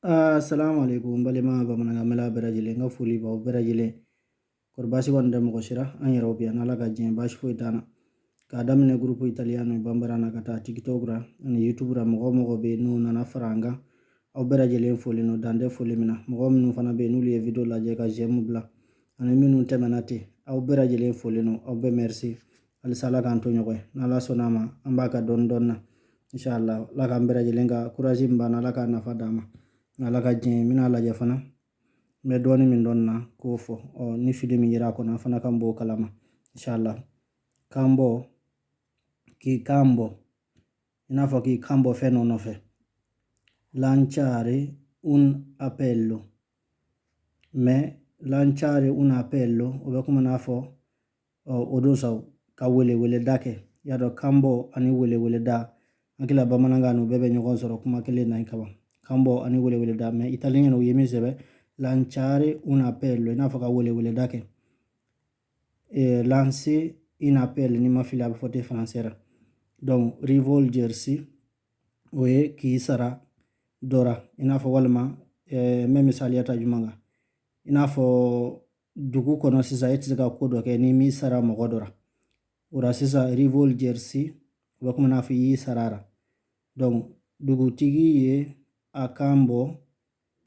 Assalamu alaikum, balima bamanankanmɛla bɛɛ lajɛlen, n ka foli b'aw bɛɛ lajɛlen. Kɔri baasi kɔni tɛ mɔgɔ si la, an yɛrɛw bɛ yan, n'Ala ka diɲɛ baasi foyi t'an na. K'a daminɛ groupe Italiano Bambara na ka taa TikTok ra ani YouTube ra, mɔgɔ o mɔgɔ bɛ yen n'u nana fara an kan, aw bɛɛ lajɛlen folen don, dan tɛ foli min na. Mɔgɔ minnu fana bɛ yen n'olu ye video lajɛ ka j'aime bila, ani minnu tɛmɛna ten, aw bɛɛ lajɛlen folen don, aw bɛɛ merci. Halisa Ala k'an to ɲɔgɔn ye, n'Ala sɔnna a ma, an b'a ka dɔɔni dɔɔni na inshallah. Ala k'an bɛɛ lajɛlen ka courage min b'an na, Ala k'a nafa d'an ma, Ala ka diɲɛ. N bɛna lajɛ fana, n bɛ dɔɔni min dɔn na k'o fɔ. Ɔ ni fili min yera a kɔnɔ, an fana kan b'o kalama inshallah. Kan bɔ, k'i kan bɔ, i n'a fɔ k'i kan bɔ fɛn dɔ nɔfɛ. Lanciare un appello, mais lanciare un appello, o bɛ komi n'a fɔ o don sa ka weleweleda kɛ. Y'a dɔn, kanbɔ ani weleweleda, hakili la bamanankan n'u bɛɛ bɛ ɲɔgɔn sɔrɔ kuma kelen na kaban, kanbɔ ani weleweleda. Mais italien u ye min sɛbɛn, lanciare un appello, i n'a fɔ ka weleweleda kɛ, lancer un appel, ni ma fili a bɛ fɔ ten français la. Donc rivolgersi, o ye k'i sara dɔ ra, i n'a fɔ walima n bɛ misaliya ta jumɛn kan? I n'a fɔ dugu kɔnɔ sisan, e tɛ se ka ko dɔ kɛ ni m'i sara mɔgɔ dɔ ra. O la sisan, rivolgersi, o bɛ komi n'a fɔ i y'i sara ra. Donc dugutigi ye a kan bɔ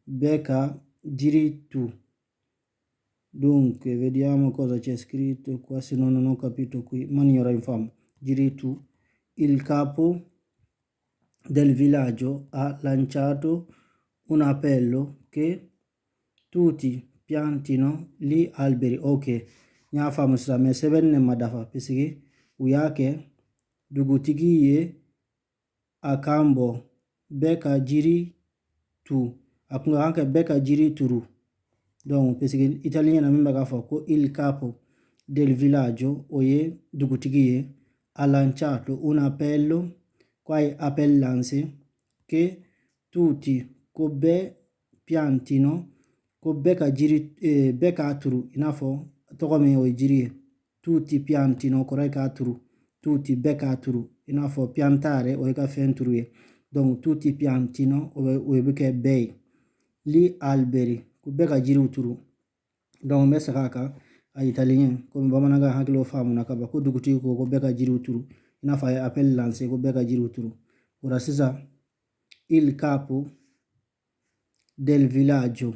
bɛɛ ka jiri tu. Donc vediamo cosa c'è scritto qua, se no non ho capito qui, ma nin yɔrɔ in faamu. Jiri tu. Il capo del villaggio ha lanciato un appello che tutti piantino gli alberi. Ok, n y'a faamu sisan, mais sɛbɛnni ne ma dafa, puisque u y'a kɛ dugutigi ye a kan bɔ bɛɛ ka jiri tu, a kun ka kan kɛ bɛɛ ka jiri turu. Donc puisque italien na min bɛ k'a fɔ ko il capo del villaggio, o ye dugutigi ye, ha lanciato un appello, ko a ye appel lancé, che tutti, ko bɛɛ, piantino, ko bɛɛ ka jiri, bɛɛ k'a turu, i n'a fɔ tɔgɔ min o ye jiri ye. Tutti piantino kɔrɔ ye k'a turu, tutti bɛɛ k'a turu, i n'a fɔ piantare o ye ka fɛn turu ye. Donc tutti piantino, o bɛ kɛ bɛɛ ye, gli alberi, ko bɛɛ ka jiriw turu. Donc n bɛ segin a kan a italien, komi bamanankan hakiliw faamuna ka ban, ko dugutigi ko ko bɛɛ ka jiriw turu, i n'a fɔ a ye appel lancé ko bɛɛ ka jiriw turu. O la sisan, il capo del villaggio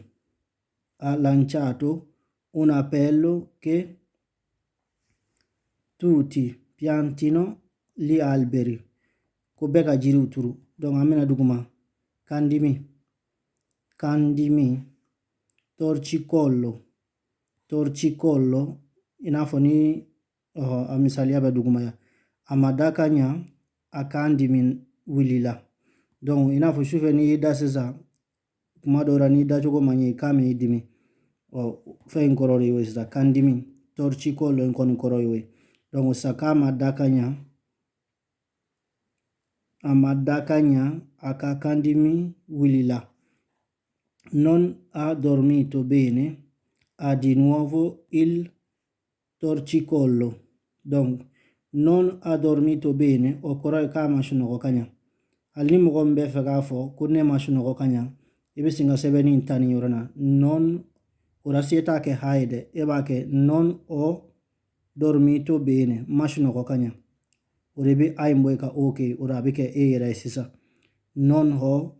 ha lanciato un appello che tutti piantino gli alberi, ko bɛɛ ka jiriw turu. Donc an bɛna duguma, kandimi, kandimi, torcicollo, torcicollo, i n'a fɔ ni a misaliya bɛ duguma yan, a ma da ka ɲa, a kan dimi wulila. Donc i n'a fɔ sufɛ n'i y'i da sisan, kuma dɔw la n'i dacogo ma ɲɛ, i kan b'i dimi. Ɔ fɛn in kɔrɔ de y'o ye sisan, kan dimi, torcicollo in kɔni kɔrɔ y'o ye. Donc sisan k'a ma da ka ɲa, a ma da ka ɲa, a ka kandimi wulila. Non ha dormito bene, ha di nuovo il torcicollo. Donc non ha dormito bene, o kɔrɔ ye k'a ma sunɔgɔ ka ɲa. Hali ni mɔgɔ min bɛ fɛ k'a fɔ ko ne ma sunɔgɔ ka ɲa, i bɛ sin ka sɛbɛnni in ta nin yɔrɔ la, non. O la se t'a kɛ ha ye dɛ, e b'a kɛ non ho dormito bene, ma sunɔgɔ ka ɲa. O de bɛ a in bɔ i ka o kɛ, o la a bɛ kɛ e yɛrɛ ye sisan. Non ho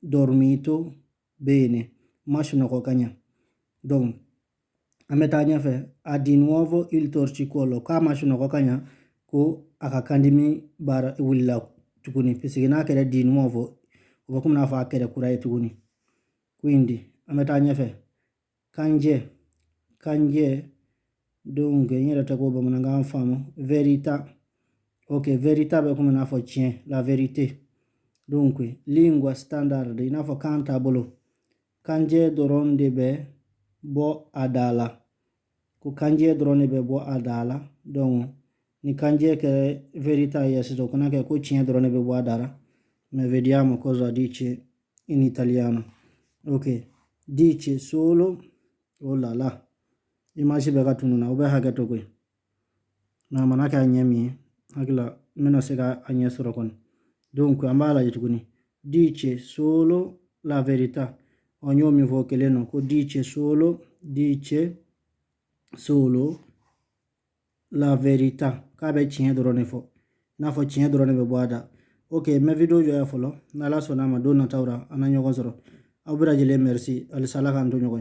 dormito bene, ma sunɔgɔ ka ɲa. Donc an bɛ taa ɲɛfɛ, ha di nuovo il torcicollo, k'a ma sunɔgɔ ka ɲa, ko a ka kandimi baara wulila tuguni, puisque n'a kɛra di nuovo, o bɛ komi n'a fɔ a kɛra kura ye tuguni. Quindi an bɛ taa ɲɛfɛ, kanjɛ, kanjɛ. Donc n yɛrɛ tɛ k'o bamanankan faamu. Verità, ok, verità bɛ komi n'a fɔ tiɲɛ, la vérité. Donc lingua standard, i n'a fɔ kan taabolo, kanjɛ dɔrɔn de bɛ bɔ a da la, ko kanjɛ dɔrɔn de bɛ bɔ a da la. Donc ni kanjɛ kɛ verità ye sisan, o kana kɛ ko tiɲɛ dɔrɔn de bɛ bɔ a da la. Mais vediamo cosa dice in italiano. Ok, dice solo, oh là là, image bɛ ka tunun na, o bɛ hakɛ to koyi, mais a mana kɛ a ɲɛ min ye, hakili la n bɛna se ka a ɲɛ sɔrɔ kɔni. Donc an b'a lajɛ tuguni, dice solo. la verità. Ɔ, n y'o min fɔ kelen nɔ ko dice solo, dice solo la verità, k'a bɛ tiɲɛ dɔrɔn de fɔ, i n'a fɔ tiɲɛ dɔrɔn de bɛ bɔ a da. Ok, n bɛ vidéo jɔ yan fɔlɔ. N'Ala sɔnna a ma, don nataw la an na ɲɔgɔn sɔrɔ. Aw bɛɛ lajɛlen, merci. Halisa Ala k'an to ɲɔgɔn ye.